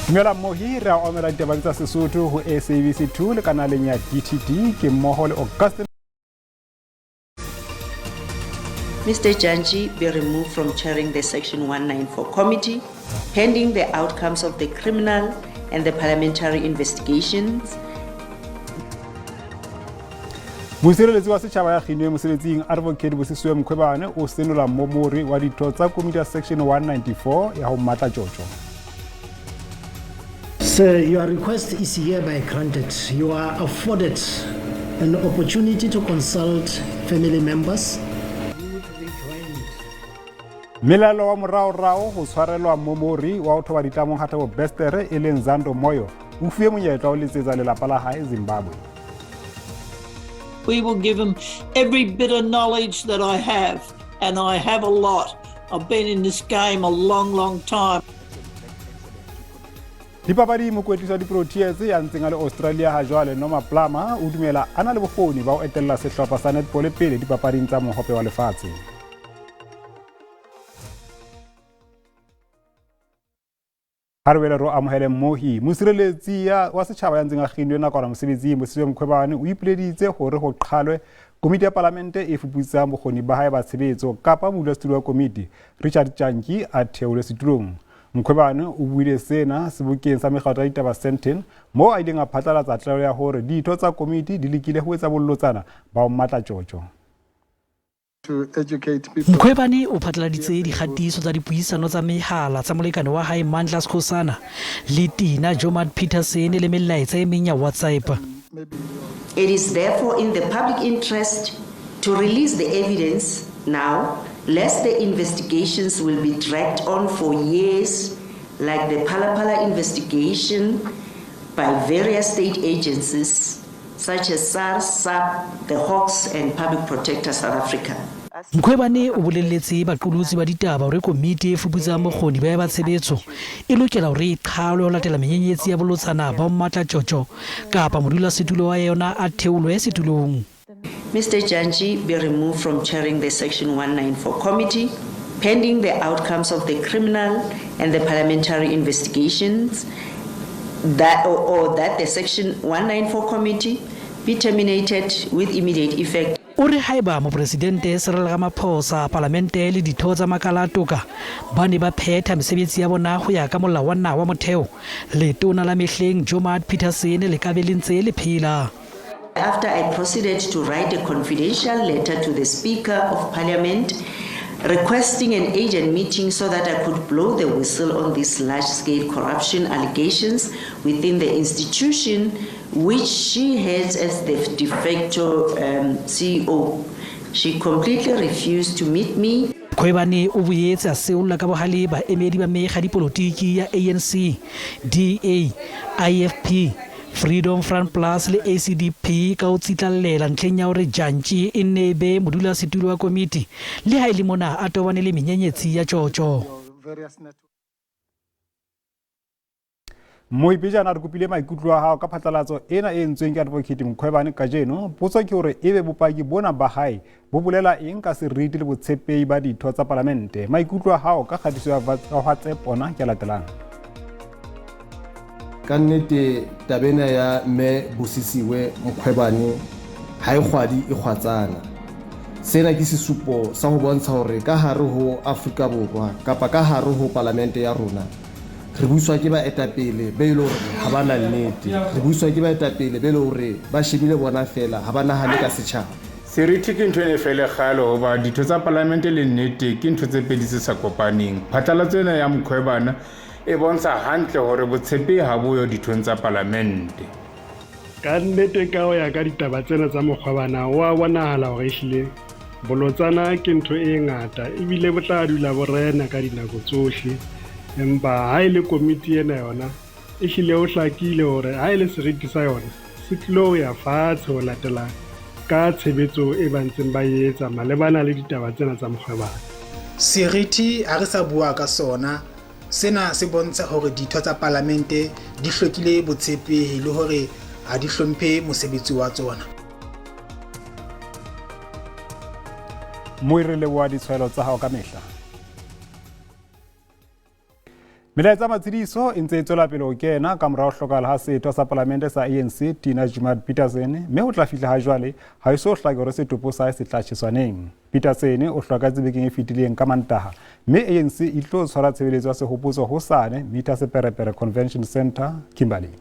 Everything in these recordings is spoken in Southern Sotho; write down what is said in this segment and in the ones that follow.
Dumela mmohi, re a omela ditaba tsa Sesotho ho SABC 2 le kanaleng ya DTD ke mmoho le Augustin. Mr. Janji be removed from chairing the Section 194 committee pending the outcomes of the criminal and the parliamentary investigations. Mosireletsi wa setjhaba ya kginwe mosebetsing Advocate Bosisiwe Mkhwebane o senola momori wa ditho tsa komiti ya Section 194 ya ho mmatla tjotjo. Sir, your request is hereby granted. You are afforded an opportunity to consult family members. Melaelo wa moraorao ho tshwarelwa momori wa ho thoba ditlamong ha Thabo Bester e leng Zando Moyo o fuwe monyetla o letsetsa lelapa la hae Zimbabwe. We will give them every bit of knowledge that I have, and I have a lot. I've been in this game a long, long time. Dipapadi mokwetlisi wa di-Proteas ya ntseng a le Australia ha jwale Norma Plummer o dumela a na le bokgoni ba ho etella sehlopha sa netball pele dipapading tsa mohope wa lefatshe. Ha re boele re o amohele mmohi. Mosireletsi wa setjhaba ya ntseng a kginwe nakwana mosebetsing Bosisiwe Mkhwebane o ipileditse hore ho qhalwe komiti ya palamente e fuputsang bokgoni ba hae ba tshebetso kapa modulasetulo wa komiti Richard Tjanki a theolwe setulong. Mkhwebane o buile sena sebokeng sa mekgatlo ya ditaba Sandton moo a ileng a phatlalatsa tlaleho ya hore ditho tsa komiti di lekile ho etsa bolotsana ba ho mmatla tjotjo. Mkhwebane o phatlaladitse dikgatiso tsa dipuisano tsa mehala tsa molekane wa hae Mandla Skhosana le Tina Joemat-Pettersson le melaetsa e meng ya WhatsApp. It is therefore in the public interest to release the evidence now, lest the investigations will be dragged on for years, like the Phala Phala investigation by various state agencies such as SARS, SAP, the Hawks and Public Protector South Africa. Mkhwebane o bolelletse baqolotsi ba ditaba hore komiti e fuputsang bokgoni ba ba tshebetso e lokela hore e qhalwe ho latela menyenyetsi ya bolotsana ba mmatla tjotjo kapa modulasetulo wa yona a theolwe setulong. Mr. Janji be removed from chairing the Section 194 committee pending the outcomes of the criminal and the parliamentary investigations that or, or that the Section 194 committee be terminated with immediate effect. O re haeba Mopresidente Cyril Ramaphosa, Palamente le ditho tsa makala a toka ba ne ba phetha mesebetsi ya bona ho ya ka molao wa naha wa motheo, letona la mehleng Joemat Peterson le ka be le ntse le phela. After I proceeded to write a confidential letter to the Speaker of Parliament requesting an urgent meeting so that I could blow the whistle on these large-scale corruption allegations within the institution which she heads as the de facto CEO. She completely refused to meet me. Mkhwebane o boetse a seolla ka bohale baemedi ba mekga dipolotiki ya ANC, DA, IFP, Freedom Front Plus le ACDP ka ho tsitlallela ntlheng ya hore Jantjie e nne e be modulasetulo wa komiti le ha e le mona a tobane le menyenyetsi ya tjotjo. Mmui pejana re kopile maikutlo a hao ka phatlalatso ena e entsweng ke Advocate Mkhwebane kajeno. Potso ke hore ebe bopaki bona ba hae bo bolela eng ka seriti le botshepehi ba ditho tsa palamente. Maikutlo a hao ka kgatiso ya WhatsApp ona ke a latelang. Ka nnete taba ena ya mme Bosisiwe Mkhwebane ha e kgwadi e kgwatsana. Sena ke sesupo sa ho bontsha hore ka hare ho Afrika Borwa kapa ka hare ho palamente ya rona re buswa ke baetapele be e le hore ha ba na nnete. Re buswa ke baetapele be e le hore ba shebile bona feela, ha ba nahane ka setjhaba. Seriti ke ntho e ne fele kgale hoba ditho tsa palamente le nnete ke ntho tse pedi tse sa kopaneng. Phatlalatso ena ya Mkhwebane e bontsha hantle hore botshepehi ha bo yo dithong tsa palamente. Ka nnete ka ho ya ka ditaba tsena tsa Mokgwebana ho a bonahala hore ehlile bolotsana ke ntho e ngata ebile bo tla dula bo rena ka dinako tsohle. Empa ha e le komiti ena yona ehlile ho hlakile hore ha e le seriti sa yona se tlilo ho ya fatshe ho latela ka tshebetso e ba ntseng ba e etsa malebana le ditaba tsena tsa Mokgwebana. Seriti ha re sa bua ka sona, sena se bontsha hore ditho tsa palamente di hlokile botshepehi le hore ha di hlomphe mosebetsi wa tsona. Moi re leboha ditshwaelo tsa hao ka mehla. Melaetsa matshediso e ntse e tswela pele ho kena ka morao hlokahala ha setho sa palamente sa ANC Tina Joemat-Pettersson, mme ho tla fihla ha jwale ha e so hlake hore setopo sa hae se tla tjheswa neng. Peterson o hlokahetse bekeng e fetileng ka Mantaha, mme ANC e tlo tshwara tshebeletso ya sehopotso hosane Mita Seperepere Convention Centre, Kimberley.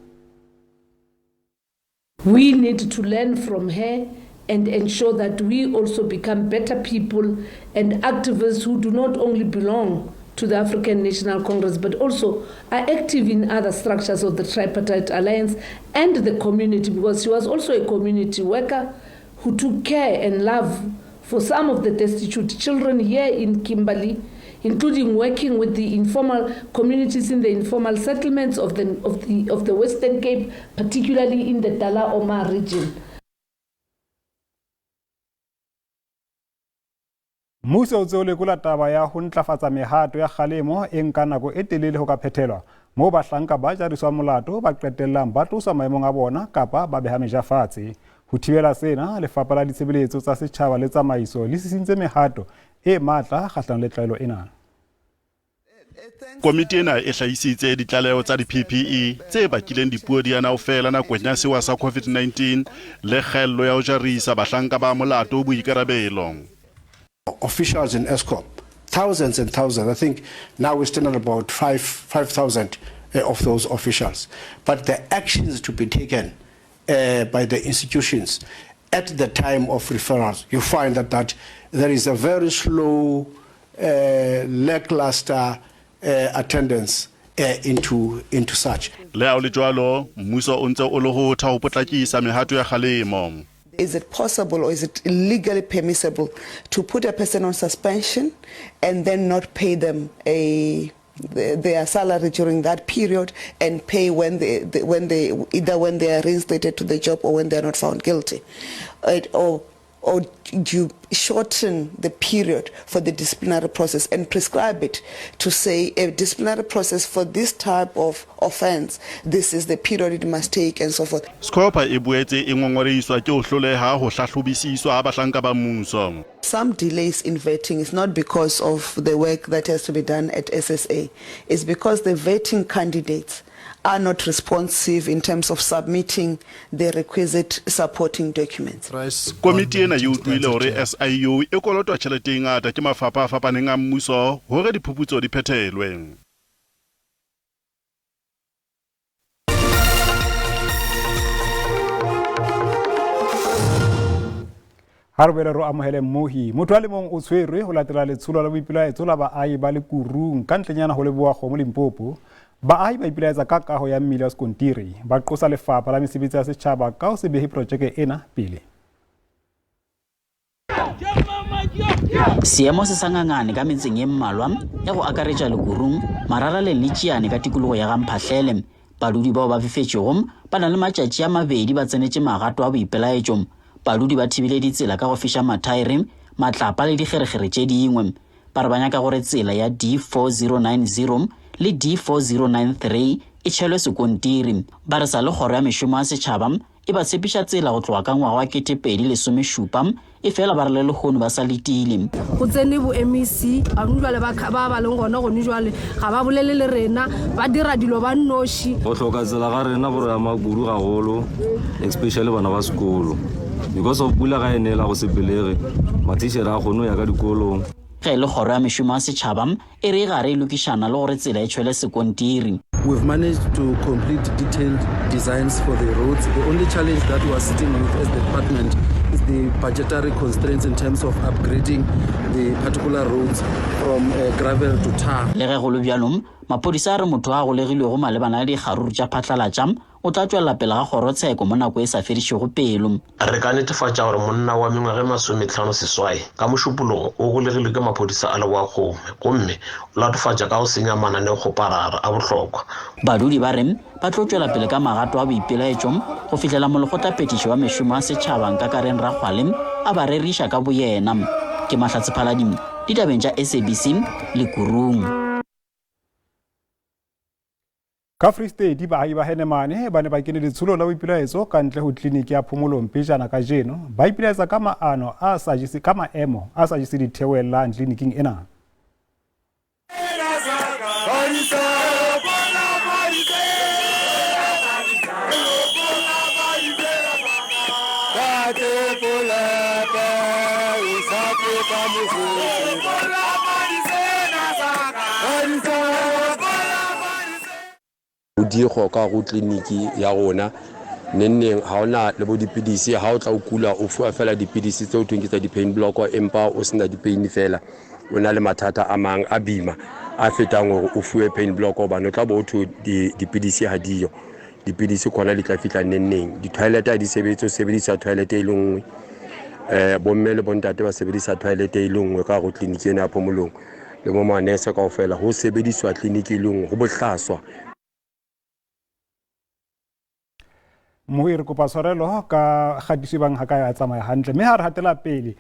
We need to learn from her and ensure that we also become better people and activists who do not only belong to the African National Congress but also are active in other structures of the Tripartite Alliance and the community, because she was also a community worker who took care and love for some of the destitute children here in Kimberley, including working with the informal communities in the informal settlements of the Western Cape, particularly in the Dullah Omar region. Mmuso o ntse o lekola taba ya ho ntlafatsa mehato ya kgalemo e nka nako e telele ho ka phethelwa, moo bahlanka ba jariswang molato ba qetellang ba tloswa maemong a bona kapa ba beha meja fatshe. Ho thibela sena, Lefapha la Ditshebeletso tsa Setjhaba le Tsamaiso le sisintse mehato e matla kgahlanong le tlwaelo ena. Komiti ena e hlahisitse ditlaleho tsa di-PPE tse bakileng dipuo di ana ho fela nakong ya sewa sa COVID-19 le kgaello ya ho jarisa bahlanka ba molato boikarabelo. Officials in Eskom, thousands and thousands. I think now we stand at about 5,000 of those officials. But the actions to be taken by the institutions at the time of referrals, you find that there is a very slow, lackluster attendance into such. Le ha ho le jwalo, mmuso o ntse o lohotha ho potlakisa mehato ya kgalemo. Is it possible or is it legally permissible to put a person on suspension and then not pay them their salary during that period and pay when they either when they are reinstated to the job or when they are not found guilty, or do you shorten the period for the disciplinary process and prescribe it to say a disciplinary process for this type of offense, this is the period it must take and so forth. Scopa e boetse e ngongorehiswa ke ho hloleha ho hlahlobisiswa ha bahlanka ba mmuso. Some delays in vetting is not because of the work that has to be done at SSA. It's because the vetting candidates are not responsive in terms of submitting the requisite supporting documents. Komiti ena e utlwile hore SIU e kolotwa tjhelete e ngata ke mafapha a fapaneng a mmuso hore diphuputso di phethelwe. Ha re boele re amohele mmohi. Motho a le mong o tshwerwe ho latela letsholo la boipelaetso la baahi ba Lekurung ka ntlenyana ho Lebowa-Kgomo Limpopo. Baahi ba ipelaetsa ka kaho ya mmila wa sekontiri, ba qosa lefapha la mesebetsi ya setjhaba ka ho se behe projeke ena pele. Seemo se sa ngangane ka metseng e mmalwa ya go akaretša Lekurung, Mararaleng le Tšiane ka tikologo ya Gamphahlele. Badudi bao ba fefetšego ba na le matšatši a mabedi ba tsenetše magato a boipelaetšo. Badudi ba thibile ditsela ka go fiša mathaere, matlapa le dikgerekgere tše dingwe. Ba re ba nyaka gore tsela ya D4090 le D4093 e tšhelwe sekontiri. Ba re sa le kgoro ya mešomo ya setšhaba e ba tshepiša tsela go tloga ka ngwaga wa 2017, e fela ba re le lehono ba sa letile. Go tsene bo MEC gone jwale ba ba leng gona gone jwale ga ba bolele le rena, ba dira dilo ba nnoši. Go hloka tsela ga rena gore ya makuru gagolo, especially bana ba sekolo, because of pula ga e nela go sepelege, mathišere a kgone ho ya ka dikolong. Ge e le kgoro ya mešomo ya setšhaba e re e gare e lokišana le gore tsela e tšhwele sekontiri. We've managed to complete detailed designs for the roads. The only challenge that we are sitting with as the department is the budgetary constraints in terms of upgrading the particular roads from gravel to tar. Le ge go le bjalo, maphodisa a re motho a golegilwego malebana le dikgaruru tša phatlalatša o tla tšwelela pele ga kgorotsheko mo nako e sa fedišego pelo. Re ka netefatša gore monna wa mengwaga e 58 ka Mošupologo o golegilwe ke maphodisa a Lebowa-Kgomo gomme o latofatša ka go senya mananeokgoparara a bohlokwa. Badudi ba re ba tlo tšwela pele ka magato a boipelaetšo go fihlela molekgotlaphethiši wa mešomo ya setšhaba Nkakareng Rakgwale a ba reriša ka boyena. Ke Mahlatse Phaladimo ditabeng tša SABC Lekurung. Ka Free State, baahi ba Henemane ba ne ba kene letsholo la boipelaetso ka ntle ho tleliniki ya Phomolong pejana kajeno. Ba ipelaetsa ka maano a sa jese ka maemo a sa jese ditheohelang tleliniking ena. Ho diego ka go tleliniki ya rona nenneng ha ona le bo dipidisi, ha o tla o kula o fuwa fela dipidisi tseo thweng ke tsa di-pain block, empa o sena di-pain fela, o na le mathata a mang a bima a fetang hore o fuwe pain block, hobane o tla bo ho dipidisi ha diyo, dipidisi khona di tla fihla nenneng. Di-toilet ha di sebetse, o sebedisa toilet e le nngwe, bomme le bontate ba sebedisa toilet e le nngwe ka hare ho tleliniki ena ya Phomolong, le bo manese kaofela ho sebediswa tleliniki e le nngwe, ho bohlaswa. Mohi re kopa tshwarelo ka kgatiso e bang ha ka ya tsamaya hantle, mme ha re hatela pele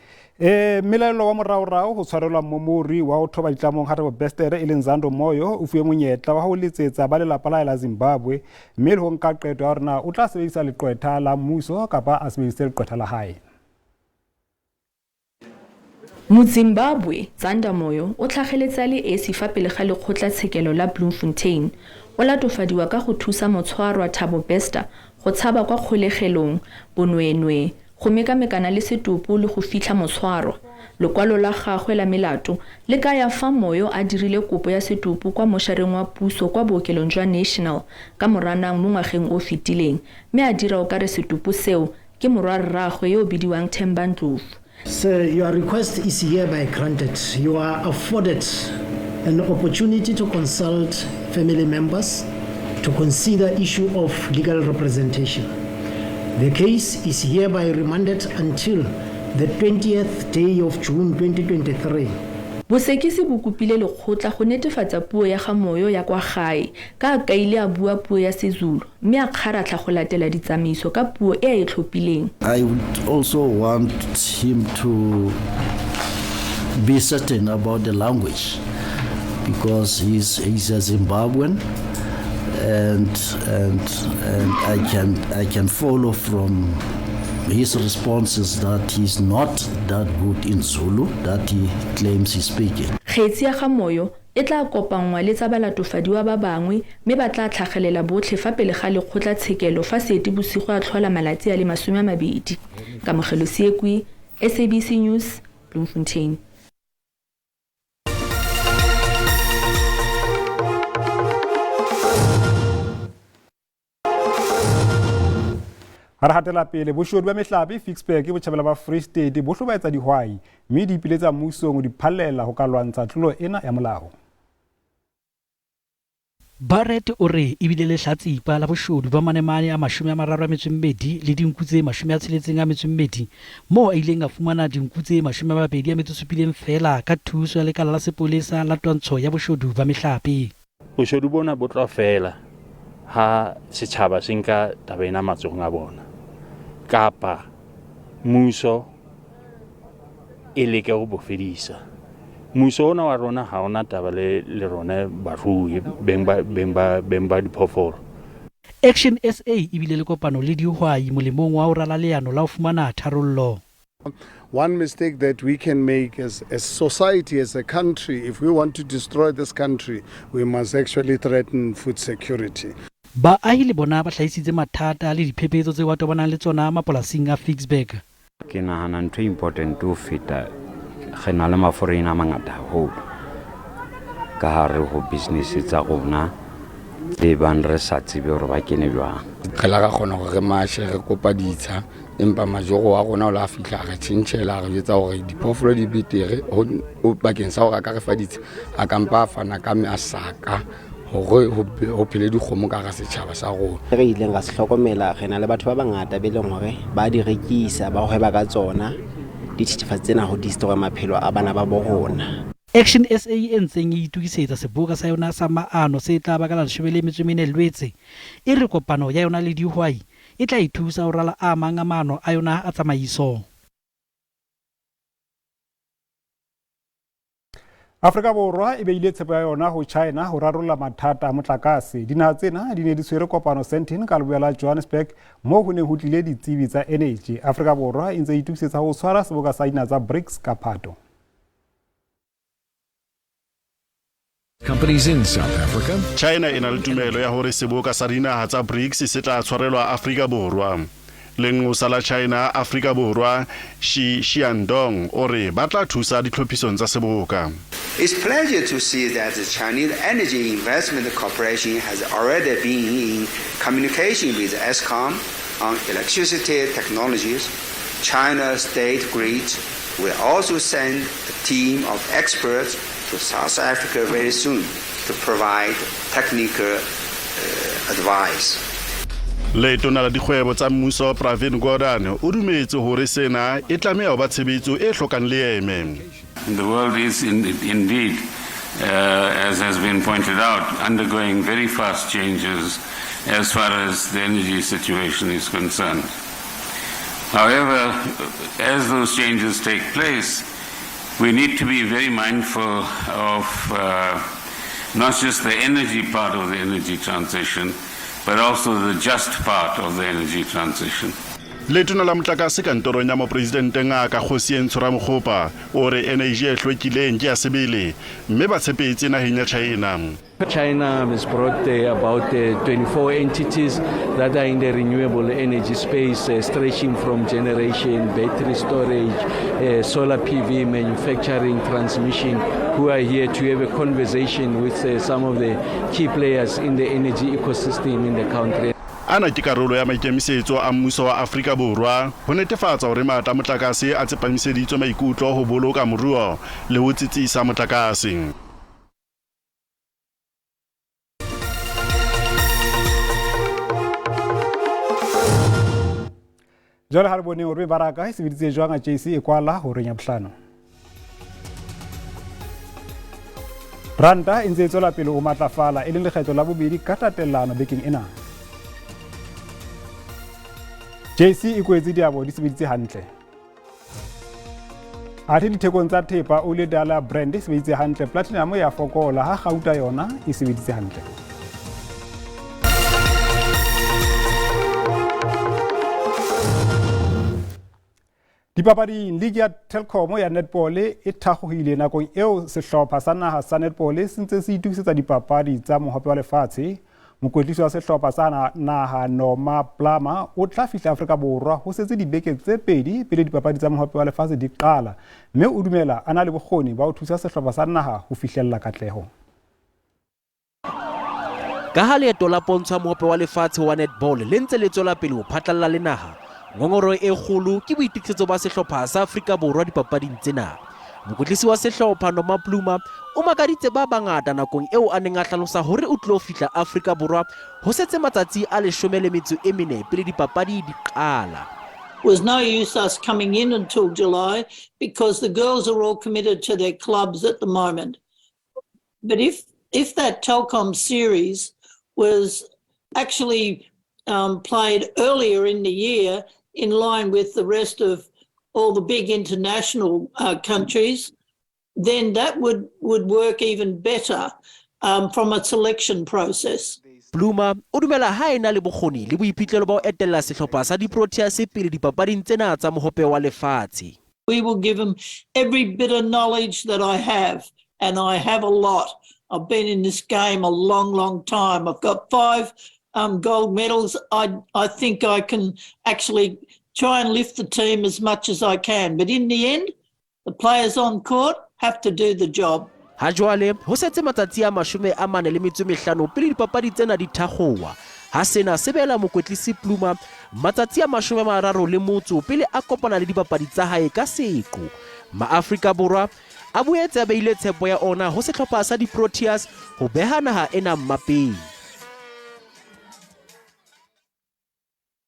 melaelo wa moraorao ho tshwarelwa momori wa ho thoba ditlamong ha Thabo Bester e leng Zando Moyo o fuwe monyetla wa ho letsetsa ba lelapa la hae la Zimbabwe, mme le ho nka qeto ya hore na o tla sebedisa leqwetha la mmuso kapa a sebedise leqwetha la hae. Mozimbabwe Zanda Moyo o tlhageletse a le esi fa pele ga lekgotlatshekelo la Bloemfontein. O latofadiwa ka go thusa motshwarwa Thabo Bester go tshaba kwa kgolegelong, bonweenwee, go mekamekana le setopo le go fitlha motshwarwa. Lekwalo la gagwe la melato le kaya fa Moyo a dirile kopo ya setopo kwa mošareng wa puso kwa bookelong jwa National ka Moranang mo ngwageng o fetileng, mme a dira o kare setopo seo ke morwarraagwe yo o bidiwang Themba Ndlovu. Sir, your request is hereby granted. You are afforded an opportunity to consult family members to consider issue of legal representation. The case is hereby remanded until the 20th day of June 2023. Bosekisi bo kopile lekgotla go netefatsa puo ya ga Moyo ya kwa gae ka a kaile a bua puo ya Sezulu mme a kgaratlha go latela ditsamaiso ka puo e a e tlhophileng. I would also want him to be certain about the language because he's a Zimbabwean and I can follow from his responses that he's not that good in Zulu that he claims he's speaking. Kgetsi ya ga Moyo e tla kopanngwa le tsa balatofadiwa ba bangwe mme ba tla tlhagelela botlhe fa pele ga lekgotlatshekelo fa Seetebosigo a tlhola malatsi a le 20. Kamogelo Seekwi, SABC News, Bloemfontein. Ha re hatela pele, boshodu ba mehlape Ficksburg botjhabela ba Free State bo hlobaetsa dihwai mme di ipiletsa mmusong ho di phallela ho ka lwantsha tlolo ena ya molao. Barrett o re ebile lehlatsipa la boshodu ba manemane a 32 le dinku tse 62 moo a ileng a fumana dinku tse 27 feela ka thuso ya lekala la sepolesa la twantsho ya boshodu ba mehlape. Boshodu bona bo tlo fela ha setjhaba se nka taba ena matsohong a bona kapa mmuso e leke ho bo fedisa. Mmuso ona wa rona ha ona taba le rona barui beng ba diphoofolo. Action SA ebile le kopano le dihwai molemong wa ho rala leano la ho fumana tharollo. One mistake that we can make as a society, as a country, if we want to destroy this country, we must actually threaten food security. Baahi le bona ba hlahisitse mathata le diphephetso tseo ba tobanang le tsona mapolasing a Ficksburg. Ke nahana ntho e important ho feta re na le maforeign a mangata haholo ka hare ho business tsa rona tse bang re sa tsebe hore ba kene jwang. Re la ra kgona hore re mashe re kopa ditsha, empa majoro wa rona o la fihla re tjhentjhela re jwetsa hore diphoofolo di betere bakeng sa hore a ka re fa ditsha, a ka mpa a fana ka masaka hore ho phele dikgomo ka hara setjhaba sa rona. Re ileng ra se hlokomela re na le batho ba bangata be leng hore ba di rekisa, ba hweba ka tsona dithethefatsi tsena ho destroy maphelo a bana ba bo rona. Action SA e ntseng e itokisetsa seboka sa yona sa maano se tla ba ka la 14 Lwetse e re kopano ya yona le dihwai e tla e thusa ho rala a mang a maano a yona a tsamaiso. Afrika Borwa e beile tshepo ya yona ho China ho rarolla mathata a motlakase. Dinaha tsena di ne di tshwere kopano Sandton ka leboya la Johannesburg moo ho neng ho tlile ditsebi tsa energy. Afrika Borwa e ntse e itokisetsa ho tshwara seboka sa dinaha tsa BRICS ka Phato. Companies in South Africa. China e na le tumelo ya hore seboka sa dinaha tsa BRICS se tla tshwarelwa Afrika Borwa. Lenqosa la China Afrika Borwa Xi Xiandong o re ba tla thusa ditlhophisong tsa seboka. It's pleasure to see that the Chinese Energy Investment Corporation has already been in communication with Eskom on electricity technologies. China State Grid will also send a team of experts to South Africa very soon to provide technical advice. Letona la dikgwebo tsa mmuso Pravin Gordhan o dumetse hore sena e tlameha ho ba tshebetso e hlokang leeme. The world is indeed, as has been pointed out, undergoing very fast changes as far as the energy situation is concerned. However, as those changes take place, we need to be very mindful of not just the energy part of the energy transition, but also the just part of the energy transition. Letona la motlakase kantorong ya mopresidente Ngaka Kgosientsho Ramokgopa o re energy e hlwekileng ke ya sebele mme ba tshepetse naheng ya China. China has brought about 24 entities that are in the renewable energy space, stretching from generation, battery storage, solar PV, manufacturing, transmission, who are here to have a conversation with some of the key players in the energy ecosystem in the country. Ana ke karolo ya maikemisetso a mmuso wa Afrika Borwa ho netefatsa hore matla a motlakase a tsepamiseditswe maikutlo ho boloka moruo le ho tsitsisa motlakase. Jwale ha re boneng hore mebaraka e sebeditse jwang a JSE e kwala horeng ya bohlano. Ranta e ntse e tswela pele ho matlafala e leng lekgetlo la bobedi ka tatellano bekeng ena. JSE e kwetse diabo di sebeditse hantle. Athe dithekong tsa thepa ole dollar brand e sebeditse hantle, platinum ya fokola ha gauta yona e sebeditse hantle. Dipapading, ligi ya Telkom ya netball e thakgohile nakong eo sehlopha sa naha sa netball se ntse se itokisetsa dipapadi tsa mohope wa lefatshe. Mokwetlisi wa sehlopha sa naha Norma Plummer o tla fihla Afrika Borwa ho setse dibeke tse pedi pele dipapadi tsa mohope wa lefatshe di qala, mme o dumela a na le bokgoni ba ho thusa sehlopha sa naha ho fihlella katleho. Ka ha leeto la pontsho ya mohope wa lefatshe wa netball le ntse le tswela pele ho phatlalla le naha, ngongoro e kgolo ke boitokisetso ba sehlopha sa Afrika Borwa dipapading tsena. Mokwetlisi wa sehlopha Norma Plummer o makaditse ba bangata nakong eo a neng a hlalosa hore o tlo fihla Afrika Borwa ho setse matsatsi a 14 pele dipapadi di qala. Was no use us coming in until July because the girls are all committed to their clubs at the moment. But if that Telkom series was actually played earlier in the year in line with the rest of all the big international countries, then that would work even better from a selection process. Plummer o dumela ha ena le bokgoni le boiphihlelo ba ho etella sehlopha sa di-Proteas pele dipapading tsena tsa mohope wa lefatshe. We will give them every bit of knowledge that I have, and I have a lot. I've been in this game a long, long time. I've got 5 gold medals. I think I can actually try and lift the team as much as I can. But in the end, the players on court have to do the job. Ha jwale ho setse matsatsi a 45 pele dipapadi tsena di thakgowa. Ha sena se beela mokwetlisi Plummer matsatsi a 30 pele a kopana le dipapadi tsa hae ka seqo. Maafrika Borwa a boetse a beile tshepo ya ona ho sehlopha sa di-Proteas ho beha naha ena mmapeng.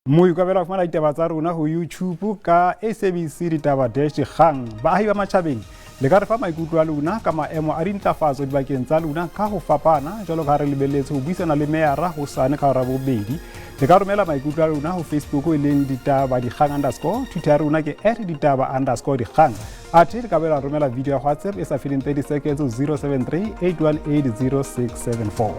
Moikabelo fumana ditaba tsa rona ho YouTube ka SABC Ditaba -Kgang. Baahi ba matjhabeng le ka re fa maikutlo a lona ka maemo a dintlafatso dibakeng tsa lona ka ho fapana, jwalo ka ha re lebelletse ho buisana le meyara hosane ka hora ya bobedi. Le ka romela maikutlo a lona ho Facebook e leng ditaba dikgang _, Twitter ya rona ke @ditaba_dikgang. Athe le ka boela romela video ya WhatsApp e sa feleng 30 seconds ho 073 818 0674.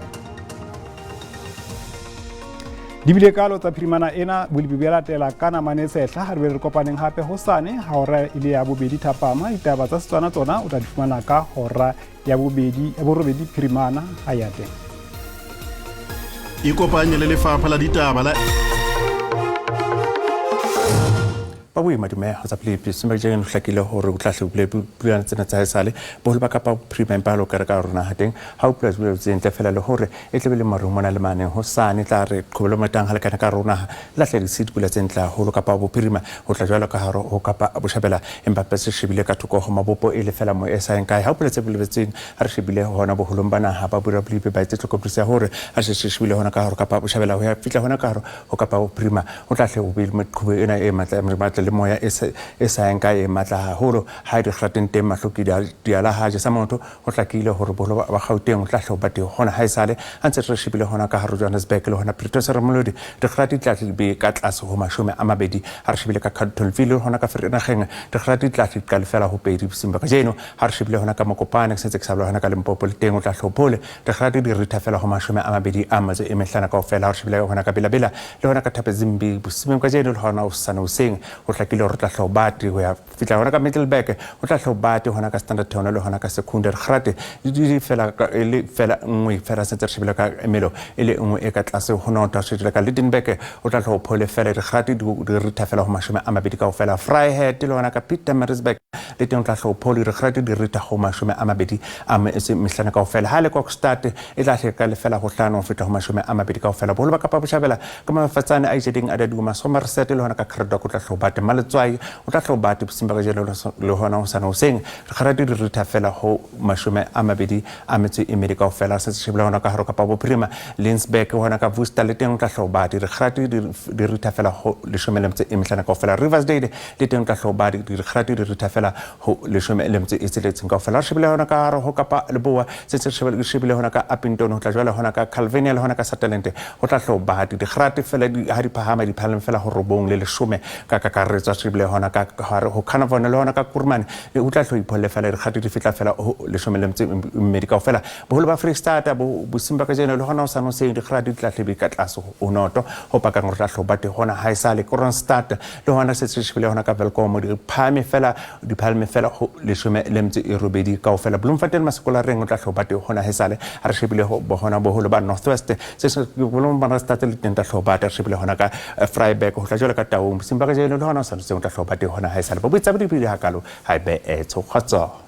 Di bile kalo tsa phirimana ena, bolipi bo latela ka namane tshehla. Ha re be re kopaneng hape hosane ha hora e le ya bobedi thapama. Ditaba tsa Setswana tsona o tla di fumana ka hora ya borobedi phirimana ha ya teng. Ikopanye le lefapha la ditaba la Ba boima dume ho tsa pele se ba jeng hlakile hore o tla hle pula tsena tsa haesale boholo ba Kapa Bophirima, empa lo kare ka rona ha teng ha o pula pula tse ntle fela le hore e tlebe le maru mona le mane ho sane tla re qhobelo matang ha lekana ka rona la hle di dipula tse ntle haholo Kapa Bophirima ho tla jwalo ka hare ho Kapa Botjhabela, empa pe se shebile ka thoko ho mabopo e le fela mo e sa kae ha o pula tse boletseng. Ha re shebile hona boholong ba naha ba bura blipe ba etse tlhokomediso ya hore ha se shebile hona ka hare Kapa Botjhabela ho ya fihla hona ka hare ho Kapa Bophirima o tla hle o be le meqhubu ena e matla matla le moya e sa yang kae e matla haholo. Ha di kgateng teng mahloki di ala ha je sa motho ho hlakile hore boholo ba Gauteng o tla hle o ba teng hona haesale. Ha ntse re shebile hona ka hare Johannesburg le hona Pretoria re molodi dikgati di tla tle be ka tlase ho 20. Ha re shebile ka Carltonville le hona ka Vereeniging dikgati di tla tle di qale fela ho 2 bosiung ba kajeno. Ha re shebile hona ka Mokopane ke sentse ke sa bua hona ka Limpopo le teng o tla hle o phole dikgati di ritha fela ho 25 kaofela. Ha re shebile hona ka Bela-Bela le hona ka Thabazimbi bosiung kajeno le hona hosane hoseng ho hlakile hore o tla hle o bate ho ya fihla hona ka Middelburg, o tla hle o bate hona ka Standard Town le hona ka Secunda dikgati di fela e le fela nngwe fela sentse re shebile ka emelo e le nngwe e ka tlase ho noto. Shebile ka Lydenburg o tla hle o phole fela dikgati di ritha fela ho 20 kaofela. Vryheid le hona ka Pietermaritzburg le teng o tla hle o phole dikgati di ritha ho 25 kaofela. Ha le Kokstad e tla hle ka lefela ho 5 ho feta ho 20 kaofela. Boholo ba Kapa Botjhabela ka mafatsane a itjeding a daduma Somerset le hona ka Cradock o tla hle o bate Maletswai o tla hle o bate bosiung ba kajeno le hona hosane hoseng dikgati di ritha fela ho 24 kaofela. Se shebile hona ka hare Kapa Bophirima Lensburg hona ka Worcester le teng o tla hle o bate dikgati di ritha fela ho 15 kaofela. Riversdale le teng o tla hle o bate dikgati di ritha fela ho 16 kaofela. Re shebile hona ka hare ho Kapa Leboa se shebile hona ka Upington ho tla jwale hona ka Calvinia le hona ka Sutherland ho tla hle o bate dikgati fela ha di phahama di phaleng fela ho 9 le 10 ka kakaretso. Shebile hona ka hare ho Carnarvon le hona ka Kuruman le o tla hle o ipholle fela dikgati di fihla fela ho 12 kaofela. Boholo ba Freistata bosiung ba kajeno le hona hosane hoseng dikgati di tla hle be ka tlase ho noto ho pakang hore tla hle o bate hona haesale. Kroonstad le hona se shebile hona ka Welkom di phahame fela di phalme fela ho 18 kaofela. Bloemfontein Masekolareng o tla hle o bate hona haesale. Ha re shebile ho hona boholo ba North West se boholo ba Randstad le teng tla hle o bate. Re shebile hona ka Vryburg ho tla jwale ka Taung bosiung ba kajeno le hona hosane hoseng o tla hle o bate hona haesale. Ba boitsa di hakalo ha e be etso kgotso.